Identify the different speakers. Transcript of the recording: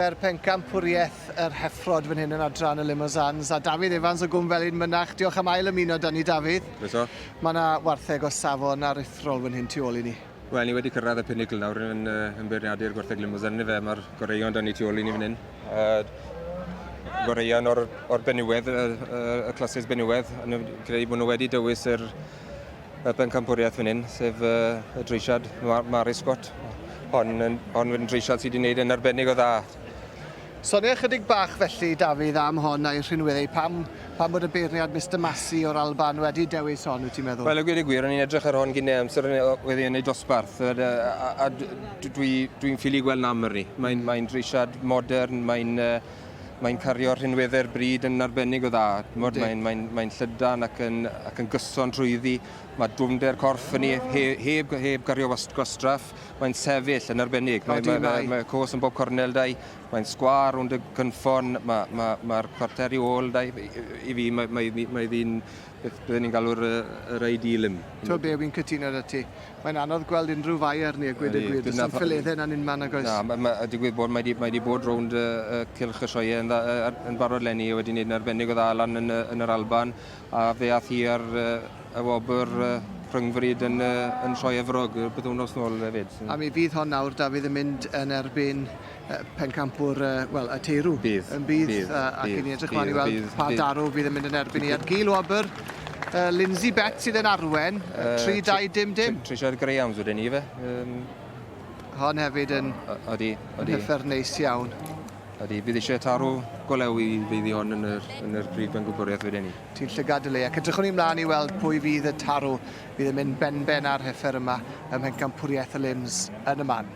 Speaker 1: Er pencampwriaeth yr heffrod fan hyn yn adran y Limousins a Dafydd Evans o Gwm Felin Mynach, diolch am ail ymuno 'da ni Dafydd.
Speaker 2: Croeso.
Speaker 1: Mae yna wartheg o safon aruthrol fan hyn tu ôl i ni.
Speaker 2: Wel, ni wedi cyrraedd y pinnacle nawr yn, yn beirniadu'r gwartheg Limousin, ife, mae'r goreuon 'da ni tu ôl i ni fan hyn. Uh, goreuon o'r, or benywedd, y, y, y classes benywedd, yn credu bod nhw wedi dewis yr y bencampwriaeth fan hyn, sef uh, y dreisiad Mari Scott. Hon yn, hon yn dreisiad sydd wedi gwneud yn arbennig o dda.
Speaker 1: Sonia chydig bach felly, Dafydd, am hon a'i rhinweddau. Pam, pam bod y beirniad Mister Massey o'r Alban wedi dewis hon, wyt ti'n meddwl?
Speaker 2: Wel, y gwir y gwir, o'n i'n edrych ar hon gynne amser wedi yn ei dosbarth, a, a, a dwi'n dwi, dwi ffili gweld nam arni. Mae'n mae dreisiad modern, mae'n uh, Mae'n cario rhinweddau'r bryd yn arbennig o dda. T'mod, mae'n mae mae llydan ac yn, ac yn gyson trwyddi. Mae dwfnder corff yn ni, he, heb, heb gario gwastraff. Mae'n sefyll yn arbennig. Mae, mae, mae, mae cos yn bob cornel dau. Mae'n sgwâr rownd y cynffon. Mae'r mae, mae chwarter i ôl dau. I, i fi, mae, mae, mae ddi'n beth byddwn ni'n galw'r yr ideal limb.
Speaker 1: Ti'n be, fi'n cytuno 'da ti. Mae'n anodd gweld unrhyw fai arni a gweud y gwir. Does dim ffiledden na'n unman nag oes?
Speaker 2: Na, ma, ma, digwydd bod mae di, mae di bod rownd y, y cylch y sioeau yn, dda, yn barod leni a wedi wneud yn arbennig o dda lan yn, yn yr Alban a fe ath hi ar y wobr rhyngfryd yn, yn Sioe Efrog bythwnos nôl hefyd.
Speaker 1: A mi fydd hon nawr, Dafydd, yn mynd yn erbyn pencampwr, wel, y teirw.
Speaker 2: Bydd.
Speaker 1: Yn bydd, bydd ac i ni edrych mlaen i weld pa darw fydd yn mynd yn erbyn i. Ar gil wobr, Lindsay Bett sydd yn arwen, 3, 2, dim, dim.
Speaker 2: Trisiad Grahams wedyn ni, fe. Um,
Speaker 1: Hon hefyd yn,
Speaker 2: odi, odi.
Speaker 1: yn hyffer neis iawn.
Speaker 2: Ydy, bydd eisiau tarw golew i feiddi hon yn yr, yn yr prif bencampwriaeth wedyn ni.
Speaker 1: Ti'n llygad dy le, ac edrychwn ni mlaen i weld pwy fydd y tarw fydd yn mynd benben ar heffer yma ym mhencampwriaeth y Lims yn y man.